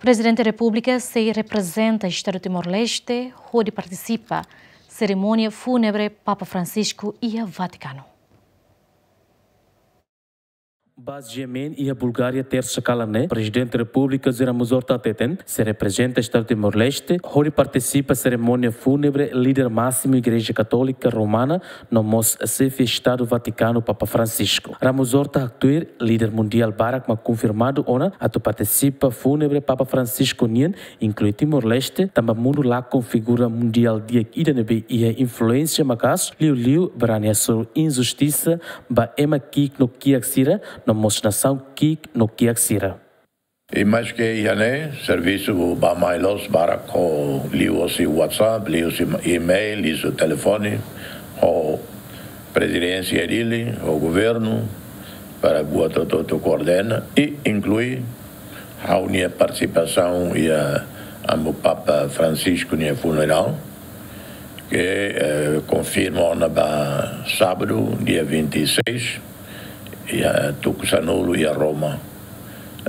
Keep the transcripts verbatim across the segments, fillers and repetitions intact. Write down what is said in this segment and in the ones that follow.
Prezidente Repúblika sei reprezenta Estadu Timor-Leste hodi partisipa serimónia fúnebre Papa Francisco iha Vatikanu. Ba GMN iha Bulgária, tersa kalan ne'e, Prezidente Repúblika José Ramos Horta hateten sei reprezenta Estadu Timor-Leste hodi partisipa serimónia fúnebre líder másimu Igreja Katólika Romana no mós xefe Estadu Vatikanu Papa Francisco. Ramos Horta haktuir líder mundiál barak mak konfirmadu ona atu partisipa fúnebre Papa Francisco nian, inklui Timor-Leste, tanba mundu lakon figura mundiál di'ak ida ne'ebé iha influénsia maka'as, liuliu brani hasoru injustisa ba ema ki'ik no kiak sira, no mós nasaun ki'ik no kiak sira. I maske iha ne'e, servisu ba mai loos barak ho liuhosi WhatsApp, liuhosi email, liuhosi telefone, ho prezidénsia Dili, ho governu, para buat hotu-hotu koordena, i inklui ha'u-nia partisipasaun iha Amu Papa Francisco nia funerál, ke, eh, konfirma ona ba sábadu, dia vinte e seis, iha tuku sanulu iha Roma.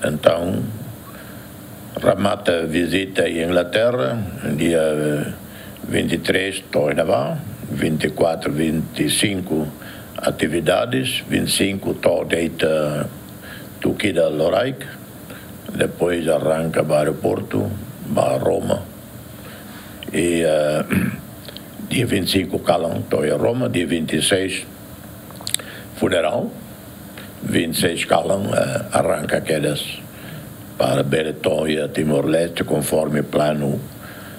Entaun, remata vizita iha Inglaterra, dia vinte e três to'o iha ne'ebá, vinte e quatro, vinte e cinco atividades, vinte e cinco to'o deita tuku ida loraik, depois arranka ba aeroportu, ba Roma. I, eh, dia vinte e cinco kalan to'o iha Roma, dia vinte e seis funerál, vinte e seis kalan, eh, arranka kedas para bele to'o iha Timor-Leste, konforme planu,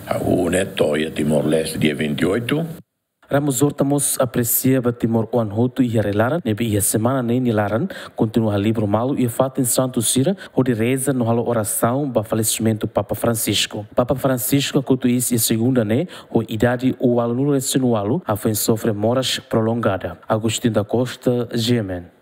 hahú ne'e to'o iha Timor-Leste dia vinte e oito. Ramos Horta mós apresia ba timoroan hotu iha rai-laran ne'ebé iha semana ne'e nia laran kontinua halibur malu iha fatin santu sira hodi reza no halo orasaun ba falesimentu Papa Francisco. Papa Francisco hakotu iis iha segunda ne'e ho idade ualunulu resin ualu, hafoin sofre moras prolongada. Agostinho da Costa, GMN.